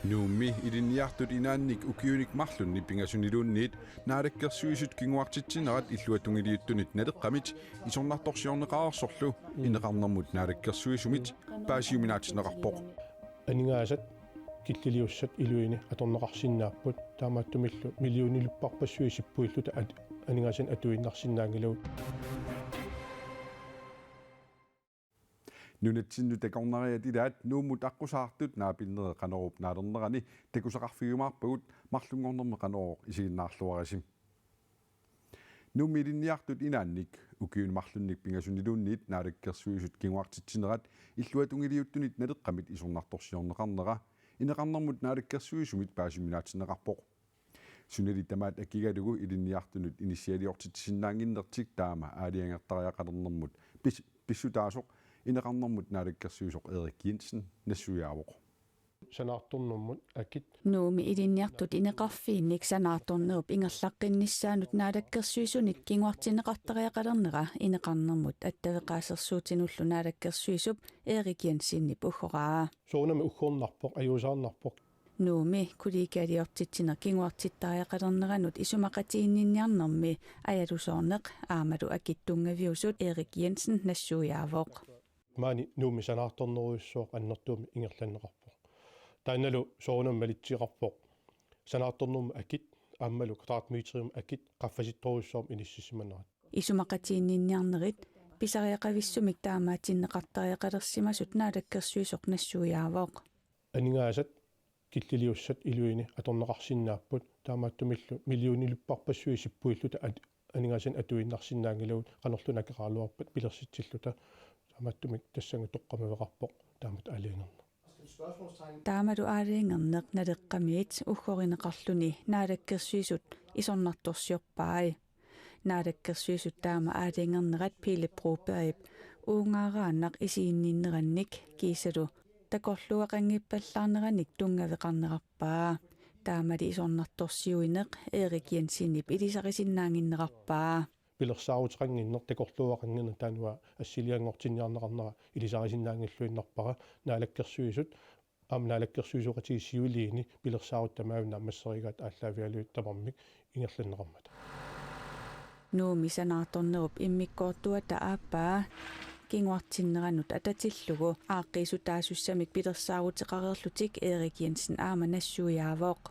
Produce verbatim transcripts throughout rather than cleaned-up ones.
Nuummi ilinniartut inaannik ukiunik marlunnik pingasuniluunniit Naalakkersuisut kinguartitsinerat illuatungiliuttunit Naleqqamit isornartorsiorneqareersorlu ineqarnermut Naalakkersuisumit paasiuminaatinneqarpoq. Aningaasat killiliussat iluini atorneqarsinnaapput, taamaattumillu millionilupparpassuit sippuilluta at-, aningaasanik atuinnarsinnaanngilagut. Nunatsinnut takornariat ilaat Nuummut aqqusaartut naapinneri Qanorup naalernerani takusaqarfigiumaarpagut, marlunngornermi Qanoroq isiginnaarluarisi. Nuummi ilinniartut inaannik ukiuni marlunnik pingasuniluunniit Naalakkersuisut kinguartitsinerat illuatungiliuttunit Naleqqamit isornartorsiorneqarnera ineqarnermut Naalakkersuisumit paasiuminaatinneqarpoq. Sunali tamaat akigalugu ilinniartunut inissialiortitsisinnaannginnertik taama aalajangertariaqalernermut pis-, pissutaasoq ineqarnermut Naalakkersuisoq Erik Jensen nassuiaavoq. Sanaartornermut akit. Nuummi ilinniartut ineqarfiinnik sanaartornerup ingerlaqqinnissaanut Naalakkersuisunit kinguartinneqartariaqalernera ineqarnermut attaveqaasersuutinullu Naalakkersuisup Erik Jensenip uggoraa. Soorunami uggornarpoq, ajuusaarnarpoq. Nuummi kollegialiortitsineq kinguartittariaqalerneranut isumaqatiginninniarnermi ajalusoorneq aammalu akit tunngaviusut Erik Jensen nassuiaavoq. Maani Nuummi sanaartornerujussuaq annertuumik ingerlanneqarpoq. Taannalu soorunami malitseqarpoq sanaartornermut akit aammalu kvadratmeterimut akit qaffasittorujussuarmik inississimanerat. Isumaqatiginninniarnerit pisariaqavissumik taamaatinneqartariaqalersimasut Naalakkersuisoq nassuiaavoq. Aningaasat killiliussat iluini atorneqarsinnaapput, taamaattumillu millionilupparpassuit sippuilluta at-, aningaasanik atuinnarsinnaanngilagut, qanorlu nakeqaraluarpat pilersitsilluta, taamaattumik tassannga toqqammaveqarpoq taamatut aalajangerneq. Taamalu aalajangerneq Naleqqamiit uggorineqarluni Naalakkersuisut isornartorsiorpai. Naalakkersuisut taama aalajangernerat Pele Brobergip uungaaraannaq isiginninnerannik kiisalu takorluugaqanngippallaarneranik tunngaveqarnerarpaa. Taamali isornartorsiuineq Erik Jensenip ilisarisinnaannginnerarpaa. Pilersaaruteqannginneq, takorluugaqannginneq taanna assilianngortinniarneqarnera ilisarisinnaanngilluinnarpara. Naalakkersuisut aamma naalakkersuisooqatigiit siuliini pilersaarutit tamaasa naammasserigaat aallaavigalugit tamarmik ingerlanneqarmata. Nuummi sanaartornerup immikkoortuata aappaa kinguartinneranut atatillugu aaqqiissutaasussamik pilersaaruteqareerlutik Erik Jensen aamma nassuiaavoq.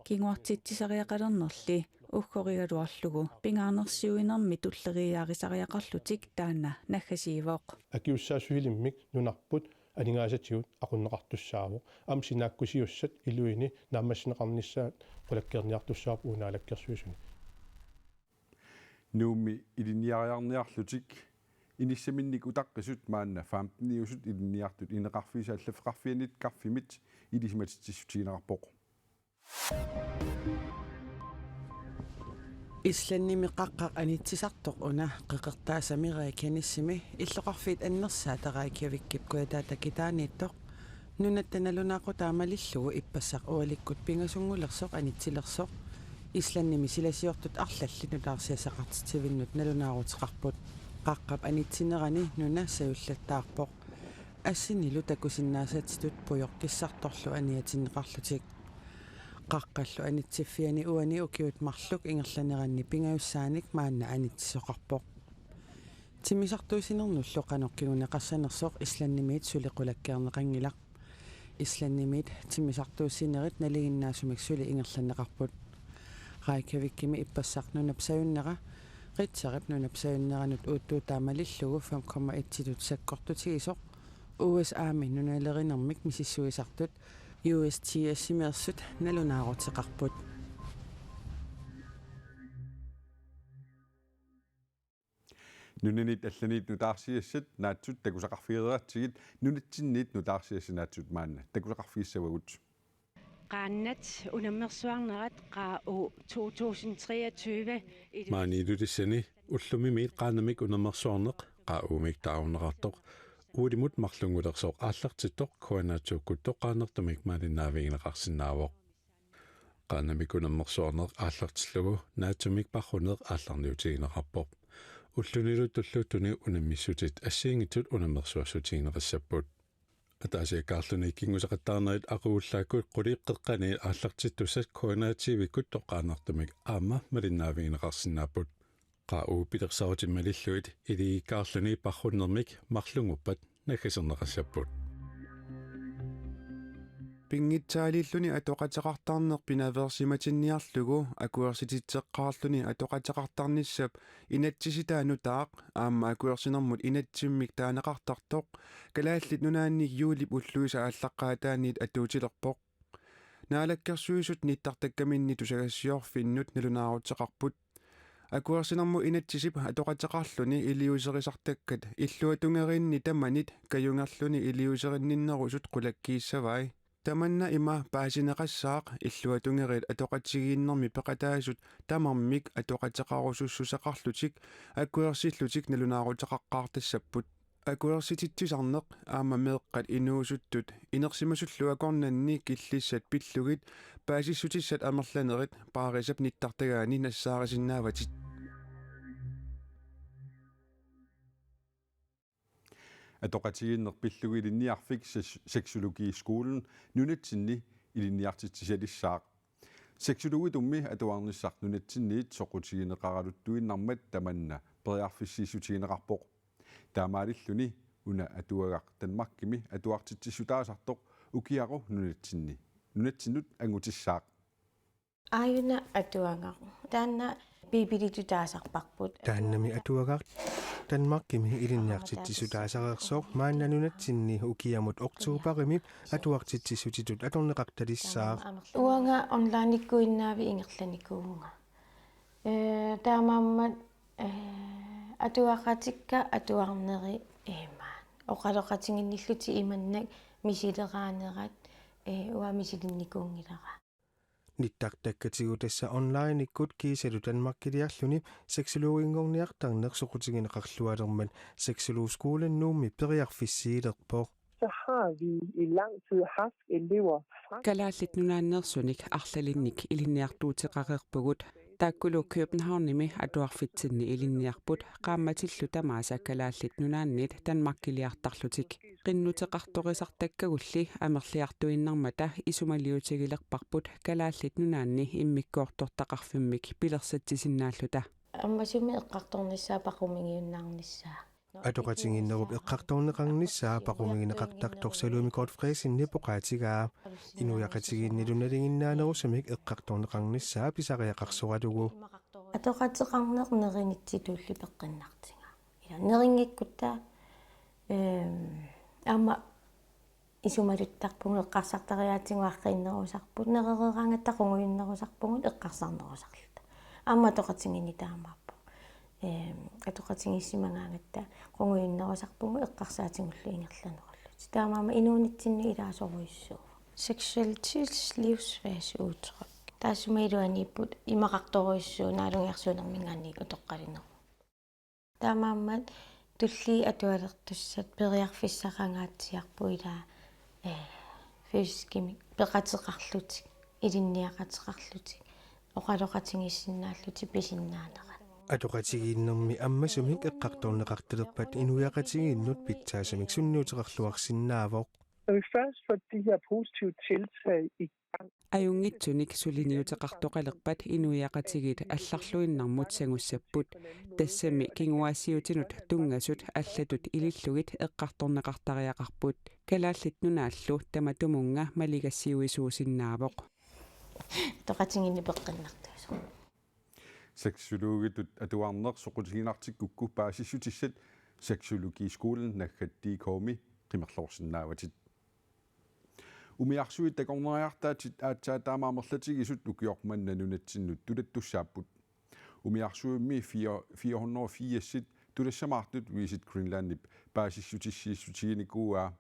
Kinguartitsisariaqalernerli uggorigaluarlugu pingaarnersiuinermi tulleriiaarisariaqarlutik taanna naggasiivoq. Akisussaassusilimmik nunarput aningaasatigut aqunneqartussaavoq. Aamma sinaakkusiussat iluini naammassineqarnissaat qulakkeerniartussaapput uagut Naalakkersuisuni. Nuummi ilinniariarniarlutik inissaminnik utaqqisut maanna femteniusut ilinniartut ineqarfiisa allaffeqarfianit Kaffimit ilisimatitsissutigineqarpoq. Islandimi qaqqaq anitsisartoq una Qeqertaasami Reykjanesimi illoqarfiit annersaata Reykjavikip kujataata kitaaniittoq nunatta nalunaaqutaa malillugu ippassaq ualikkut pingasunngulersoq anitsilersoq Islandimi silasiortut arlallit nutaarsiassaqartitsivinnut nalunaaruteqarput. Qaqqap anitsinerani nuna sajullattaarpoq. Assinilu takusinnaasatitut pujoqqissartorlu aniatinneqarlutik. Qaqqallu anitsiffiani uani ukiut marluk ingerlaneranni pingajussaanik maanna anitsisoqarpoq. Timmisartuussinernullu qanoq kinguneqassanersoq Islandimiit suli qulakkeerneqanngilaq. Islandimiit timmisartuussinerit nalinginnaasumik suli ingerlanneqarput. Reykjavikimi ippassaq nunap sajunnera Ritzerip nunap sajunneranut uuttuutaa malillugu fem komma et-itut sakkortutigisoq U S A-mi nunalerinermik misissuisartut U S T S-imeersut nalunaaruteqarput. Nunanit allanit nutaarsiassat naatsut takusaqarfigereeratsigit nunatsinniit nutaarsiassat naatsut maanna takusaqarfigissavagut. Qaannat unammersuarnerat Q U to tusind treogtyve. Maani Ilulissani ullumimiit qaannamik unammersuarneq Q U-mik taarunneqartoq ualimut marlunngulersoq aallartittoq Q N R to-kkut toqqaannartumik maaniinnaavigineqarsinnaavoq. Qaannamik unammersuarneq aallartillugu naatsumik parruneq aallarniutigineqarpoq. Ullunilu tulluuttuni unammissutit assigiinngitsut unammersuassutigineqassapput. Ataasiakkaarluni kinguseqattaarnerit aqagullaakkut qulit qeqqaniit aallartittussat K N R-ikkut toqqaannartumik aamma malinnaavigineqarsinnaapput. Q U pilersaarutit malillugit iligiikkaarluni parrunnermik marlunngorpat naggaserneqassapput. Pinngitsaaliilluni atoqateqartarneq pinaveersimatinniarlugu akuersititseqqaarluni atoqateqartarnissap inatsisitaa nutaaq aamma akuersinermut inatsimmik taaneqartartoq Kalaallit Nunaanni juulip ulluisa aallaqqaataaniit atuutilerpoq. Naalakkersuisut nittartakkaminni tusagassiorfinnut nalunaaruteqarput. Akuersinermut inatsisip atoqateqarluni iliuuserisartakkat illuatungeriinni tamanit kajungerluni iliuuserinninnerusut qulakkiissavai. Tamanna ima paasineqassaaq illuatungeriit atoqatigiinnermi peqataasut tamarmik atoqateqarusussuseqarlutik akuersillutik nalunaaruteqaqqaartassapput. Akuersititsisarneq aamma meeqqat inuusuttut inersimasullu akornanni killissat pillugit paasissutissat amerlanerit Paarisap nittartagaani nassaarisinnaavatit. Atoqatigiinneq pillugu ilinniarfik ses-, sexologiskolen nunatsinni ilinniartitsisalissaaq. Sexologitummi atuarnissaq nunatsinniit soqutigineqaraluttuinnarmat tamanna periarfissiissutigineqarpoq. Taamaalilluni una atuagaq Danmarkimi atuartitsissutaasartoq ukiaru nunatsinni, nunatsinnut angutissaaq. Aajuna atuagaq. Taanna Biibilitut taasarparput. Taannami atuagaq Danmarkimi ilinniartitsissutaasareersoq maanna nunatsinni ukiamut oktoberimi atuartitsissutitut atorneqartalissaaq. Uanga onlineikkuinnaavik ingerlanikuuvunga. Ee, taamaammat, ee, atuaqatikka atuarneri imaat. Oqaloqatiginnillutik imannak misileraanerat, ee, uanga misilinnikuunngilara. Nittartakkatigut tassa onlineikkut kiisalu Danmarkiliarluni sexologinngorniartarneq soqutigineqarlualermat Sexologskolen Nuummi periarfissiilerpoq. Så har vi i lang tid haft elever fra Kalaallit Nunaanneersunik arlalinnik ilinniartuuteqareerpugut. Taakkulu Københavnimi atuarfitsinni ilinniarput qaammatillu tamaasa Kalaallit Nunaanniit Danmarkiliartarlutik. Qinnuteqartorisartakkagulli amerliartuinnarmata isumaliutigilerparput Kalaallit Nunaanni immikkoortortaqarfimmik pilersitsisinnaalluta. Ammasumik eqqartornissaa paqumigiunnaarnissaa. Atoqatigiinnerup eqqartorneqarnissaa paqumigineqartartoq Salome Gotfredseni oqaatigaa. Inuiaqatigiinnilu nalinginnaanerusumik eqqartorneqarnissaa pisariaqarsoralugu. Atoqateqarneq nerinitsitulli peqqinnartiga. Ila nerinngikkutta, ehm, aamma isumaluttarpugut eqqarsartariaatsiguaqqinnerusarput, nerereeraangatta qungujunnerusarpugut eqqarsarnerusarluta. Aamma atoqatigiinneq taamaappoq. Ehm, atoqatigiissimagaangatta qungujunnerusarpugut eqqarsaatigullu ingerlanerullutik. Taamaammat inuunitsinnut ilaasorujussuuvoq. Seksualitetslivsfaseudtryk. Taassuma iluaniipput imaqartorujussuuvoq naalungersuunerminngaanniit utoqqalineruvoq. Taamaammat tulliit atualertussat periarfissaqangaatsiarput ilaa, eh, fysiskimik peqateqarlutik, ilinniaqateqarlutik, oqaloqatigiissinnaallutik pisinnaanerat. Atoqatigiinnermi ammasumik eqqartorneqartalerpat inuiaqatigiinnut pitsaasumik sunniuteqarluarsinnaavoq. Når vi først får de her positive tiltag i Ajunngitsunik suliniuteqartoqalerpat inuiaqatigiit allarluinnarmut sangussapput. Tassami kinguaassiuutinut tunngasut allatut ilillugit eqqartorneqartariaqarput. Kalaallit Nunaallu tamatumunnga maligassiuisuusinnaavoq. Atoqatigiinneq peqqinnartuusoq. Sexologitut atuarneq soqutiginartikkukku paasissutissat Sexologiskolen naggat D K-mi qimerloorsinnaavatit. Umiarsuit takornariartaatit aatsaat taama amerlatigisut ukioq manna nunatsinnut tulattussaapput. Umiarsuimmi fire, fire hundrede og firs-it tulassamaartut Visit Greenlandip paasissutissiissutiginikuuaa.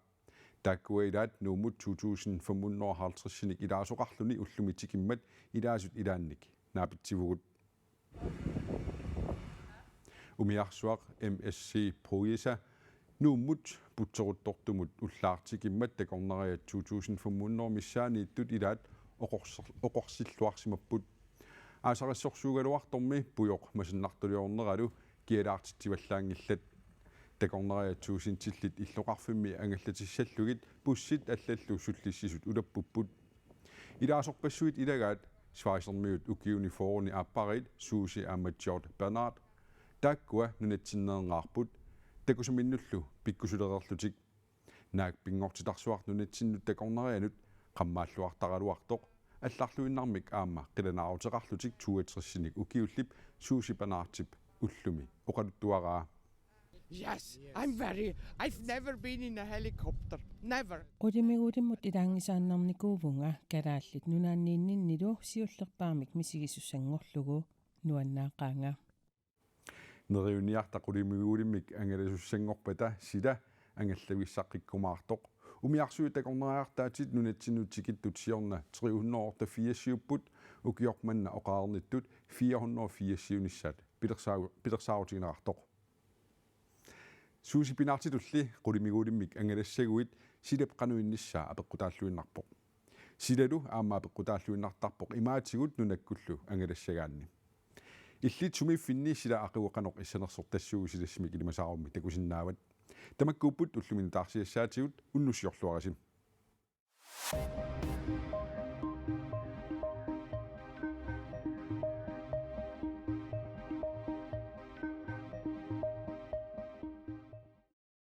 Taakkua ilaat Nuummut to tusind fem hundrede og halvtreds-inik ilaasoqarluni ullumi tikimmat ilaasut ilaannik naapitsivugut. Umiarsuaq M S C Puisa Nuummut putseruttortumut ullaaq tikimmat takornariat to tusind fem hundrede missaanniittut ilaat oqorser-, oqorsilluarsimapput. Aasarissorsuugaluartormi pujoq masannartuliorneralu kialaartitsivallaanngillat. Takornariat tuusintillit illoqarfimmi angallatissallugit bussit allallu sullissisut ulappupput. Ilaasorpassuit ilagaat Schweizermiut ukiuni fyrreni aappariit Susi aamma George Bernard, taakkua nunatsinneerngaapput takusaminnullu pikkusulereerlutik. Naak pinngortitarsuaq nunatsinnut takornarianut qammaalluartaraluartoq allarluinnarmik aamma qilanaaruteqarlutik toogtresinik ukiullip Susi Bernardip ullumi oqaluttuaraa. Yes, I'm very. I've never been in a helicopter. Never. Qulimiguulimmut ilaanngisaannarnikuuvunga Kalaallit Nunaanniinninnilu siullerpaamik misigisussanngorlugu, nuannaaqaanga. Neriunniarta qulimiguulimmik angalasussanngorpata sila angallavissaqqikkumaartoq. Umiarsuit takornariartaatsit nunatsinnut tikittut siorna tre hundrede otteogfirsiupput, ukioq manna oqareernittut fire hundrede firsiunissaat pilersaaru-, pilersaarutigineqartoq. Susi Bernarditulli qulimiguulimmik angalassaguit silap qanoq innissaa apeqqutaalluinnarpoq. Silalu aamma apeqqutaalluinnartarpoq imaatigut nunakkullu angalassagaanni. Illit sumiiffinni sila aqagu qanoq issanersoq tassuugu silassimik ilimasaarummi takusinnaavat. Tamakkuupput ullumi nutaarsiassaatigut, unnussiorluarisi.